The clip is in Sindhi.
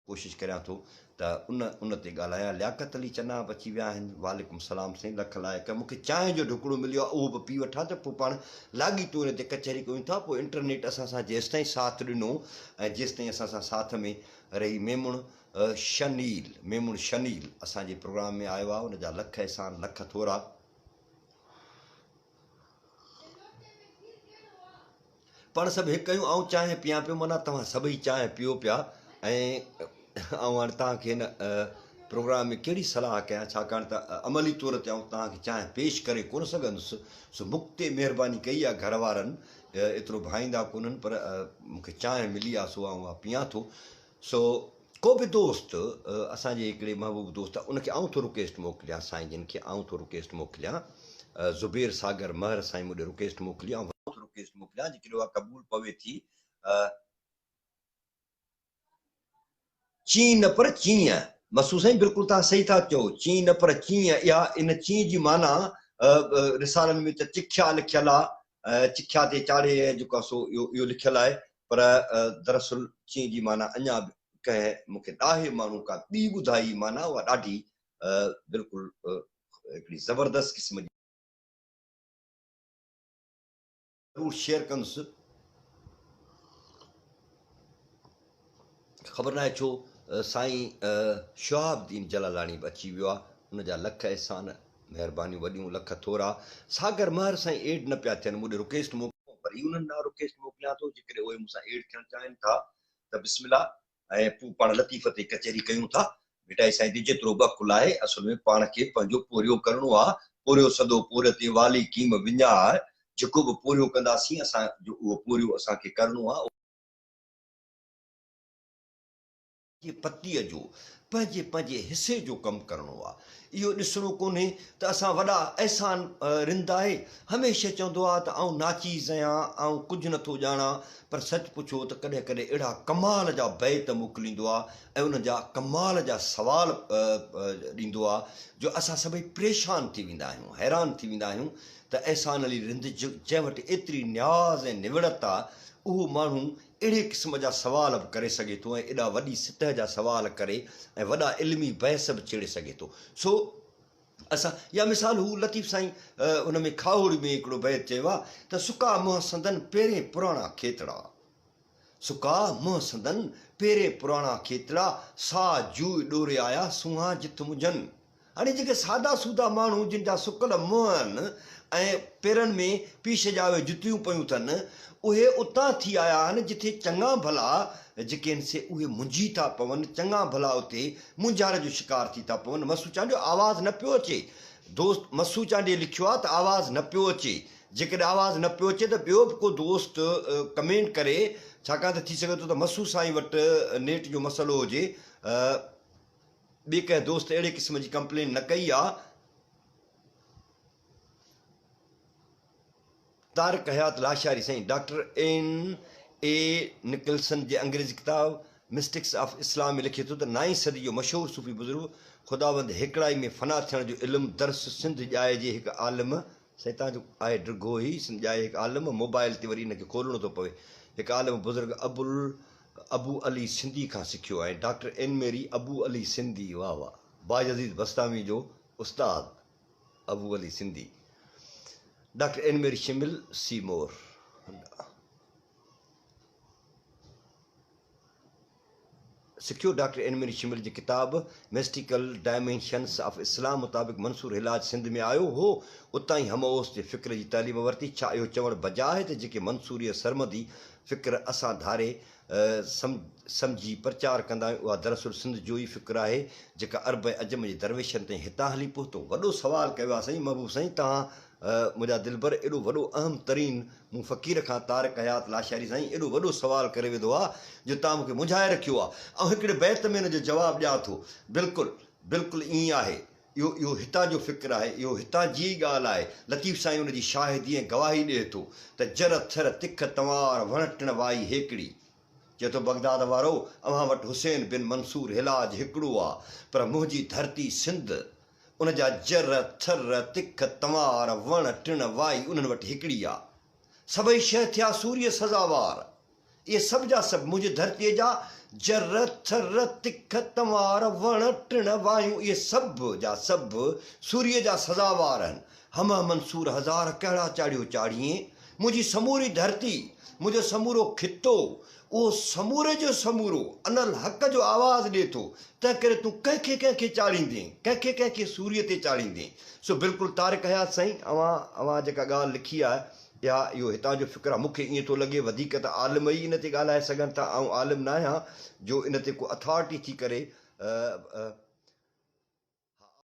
ڪوشش ڪريان ٿو ته ان ان تي ڳالهايان. لياقت علي چنا به اچي ويا آهن. وعليڪم سلام سائين لک لائق. مون کي چانهه جو ڍڪڻو مليو آهي اهو به پي وٺان ته پوء پاڻ لاڳيتو ان تي ڪچهري ڪيون ٿا. پوء انٽرنيٽ اسان سان جيستائين ساٿ ڏنو ۽ جيستائين اسان سان ساٿ ۾ رهي ميمڻ شنيل ميمڻ شنيل اسان جي پروگرام ۾ آيو آهي ان جا لک احسان لک ٿورا. پاڻ سڀ هڪ آهيون، آئون چانهه پيان پيو معنيٰ توهان سڀئي چانهه پيو پيا ۽ آئون هاڻي توهان کي هن پروگرام ۾ ڪهڙي صلاح ڪيان ڇاڪاڻ ته عملي طور تي آئون توهان کي چانهه پيش ڪري ڪونه سگهندس سو مون تي مهرباني ڪئي آهي گهر وارن ايترو ڀائيندا ڪونهن پر مون کي چانهه ملي آهي سو آئون اها پيان ٿو سو ڪو به دوست اسان جي هڪڙي محبوب دوست ان کي آئون ٿو رڪويسٽ موڪليان سائين جن کي آئون ٿو رڪويسٽ موڪليان زبير ساگر مهر سائين مون ڏي رڪويسٽ موڪلي آئون ٿو رڪويسٽ موڪليان جيڪڏهن اها قبول پوي ٿي چين نه پر چينء مسو سائين بلڪل تان صحيح ٿا چئو چين نه پر چينء اها ان چين جي معنيٰ رسالن ۾ ته چکيا لکيل آ چکيا تي چاڙهي جيڪو سو اهو لکيل آهي پر دراصل چين جي معنيٰ اڃا به ڪنهن مون کي ڏاهي ماڻهو ڪا ٻي ٻڌائي معنيٰ اها ڏاڍي بلڪل هڪڙي زبردست قسم جي. ضرور شيئر ڪندس. خبر ناهي ڇو سائين شهاب الدين جلالاڻي به اچي ويو آ ان جا لک احسان. مهربانيون وڏيون لک ٿورا. ساگر مهر سائين ايڊ نه پيا ٿين مون ڏي رڪيسٽ موڪليو وري انهن ڏانهن رڪيسٽ موڪليان ٿو جيڪڏهن اهي مون سان ايڊ ٿيڻ چاهين ٿا ته بسم الله ۽ پوء پاڻ لطيف تي ڪچهري ڪيون ٿا ڀٽائي سائين تي جيترو به عقل آهي اصل ۾ پاڻ کي پنهنجو پورهيو ڪرڻو آ پورهيو سندو پورهيت تي والي ڪيم وڃاء جيڪو به پورهيو ڪنداسين اسان جو اهو پورهيو اسان کي ڪرڻو آ. جي پتيء جو پنهنجي پنهنجي حصي جو ڪم ڪرڻو آ. اهو ڏسڻو ڪونهي ته اسان وڏا احسان رند آهي. هميشه چوندو آ ته آئون ناچيز آهيان، آئون ڪجهه نٿو ڄاڻان، پر سچ پڇو ته ڪڏهن ڪڏهن اهڙا ڪمال جا بيت موڪليندو آ ۽ انهن جا ڪمال جا سوال ڏيندو آ جو اسان سڀئي پريشان ٿي ويندا آهيون، حيران ٿي ويندا آهيون ته احسان علي رند جنهن وٽ ايتري نياز ۽ نوڙت آ، اهو ماڻهو اهڙي قسم جا سوال به ڪري سگهي ٿو ۽ ايڏا وڏي سطح جا سوال ڪري ۽ وڏا علمي بحث به ڇيڙي سگهي ٿو. سو اسان يا مثال هو لطيف سائين ان ۾ کاهوڙي ۾ هڪڙو بيت چيو آهي ته سڪا منهن سندن پيرين پراڻا کيتڙا سڪا منهن سندن پيرين پراڻا کيتڙا سا جوء ڏوري آيا سونهان جت منجهن. هاڻي جيڪي سادا سودا ماڻهو جن جا سڪل منهن آهن ۽ پيرن ۾ پيش جا اهي جتيون پيون اٿن، اهي اتان ٿي آيا آهن جٿي چڱا ڀلا جيڪي آهن سي اهي منجهي ٿا پون، چڱا ڀلا اتي مونجهاري جو شڪار ٿي ٿا پون. مسو چانڊيو آواز نه پيو اچي. دوست مسو چانڊيي لکيو آهي ته آواز نه پيو اچي. جيڪڏهن آواز نه پيو اچي ته ٻيو به ڪو دوست ڪمينٽ ڪري، ڇاڪاڻ ته ٿي سگهي ٿو ته مسو سائين وٽ نيٽ جو مسئلو هجي. ٻي ڪنهن دوست اهڙي قسم جي ڪمپلين نه ڪئي آ. طارق حيات لاشاري سائين ڊاڪٽر اين اي نڪلسن جي انگريزي ڪتاب مسٽڪس آف اسلام ۾ لکي ٿو ته نائين صدي جو مشهور صوفي بزرگ خداوند هيڪڙائي ۾ فنا ٿيڻ جو علم درس سنڌ ڄائي جي هڪ عالم سائين تان جو آهي ڊگهو هي سنڌ ڄائي هڪ عالم موبائل تي وري ان کي کولڻو ٿو پوي هڪ عالم بزرگ ابو ابو علي سنڌي کان سکيو ۽ ڊاڪٽر اين ميري ابو علي سنڌي واه واه بايزيد بسطامي جو استاد Abu Ali Sindhi doctor Anne Marie Schimmel see more. سکيو ڊاڪٽر اين ميري شمل جي ڪتاب ميسٽيڪل ڊائمينشنس آف اسلام مطابق منصور حلاج سنڌ ۾ آيو هو اتان ئي همه اوست جي فڪر جي تعليم ورتي ڇا اهو چوڻ بجا آهي ته جيڪي منصوريء سرمدي فڪر اسان ڌاري سمجهي پرچار ڪندا آهيون، اها دراصل سنڌ جو ئي فڪر آهي، جيڪا عرب ۽ عجم جي درويشن تائين هتان هلي پهتو. وڏو سوال ڪيو آهي سائين محبوب سائين توهان منهنجا دلبر ايڏو وڏو اهم ترين مون فقير کان طارق حيات لاشاري سائين ايڏو وڏو سوال ڪري وڌو آهي جو توهان مون کي منجهائي رکيو آهي. آئون هڪڙي بيت ۾ ان جو جواب ڏيان ٿو. بلڪل بلڪل ائين آهي. اهو اهو هتان جو فڪر آهي، اهو هتان جي ئي ڳالهه آهي. لطيف سائين ان جي شاهدي ۽ گواهي ڏئي ٿو ته جر ٿر تک تنوار وڻ ٽڻ وائي هيڪڙي. چئي ٿو بغداد وارو اوهان وٽ حسين بن منصور حلاج هڪڙو آ پر منهنجي ڌرتي سنڌ ان جا جر ٿر تک تنوار وڻ ٽڻ وائي انهن وٽ هڪڙي آ. سڀئي شيء ٿيا سوريء سزاوار. اهي سڀ جا سڀ منهنجي ڌرتيء جا جر، ٿر، تک، تنوار، وڻ، ٽڻ، وايون اهي سڀ جا سڀ سوريء جا سزاوار آهن. همه منصور هزار ڪهڙا چاڙهيو چاڙهين، منهنجي سموري ڌرتي، منهنجو سمورو خطو، اهو سموري جو سمورو انا الحق جو آواز ڏئي ٿو، تنهنڪري تون ڪنهن کي ڪنهن کي چاڙهيندين، ڪنهن کي ڪنهن کي سوريء تي چاڙهيندين. سو بلڪل طارق حيات سائين اوهان اوهان جيڪا ڳالهه لکي آهي اها اهو هتان جو فڪر آهي، مون کي ائين ٿو لڳي وڌيڪ ته عالم ئي ان تي ڳالهائي سگهن ٿا، آئون عالم ناهيان جو ان تي ڪو اٿارٽي ٿي ڪري.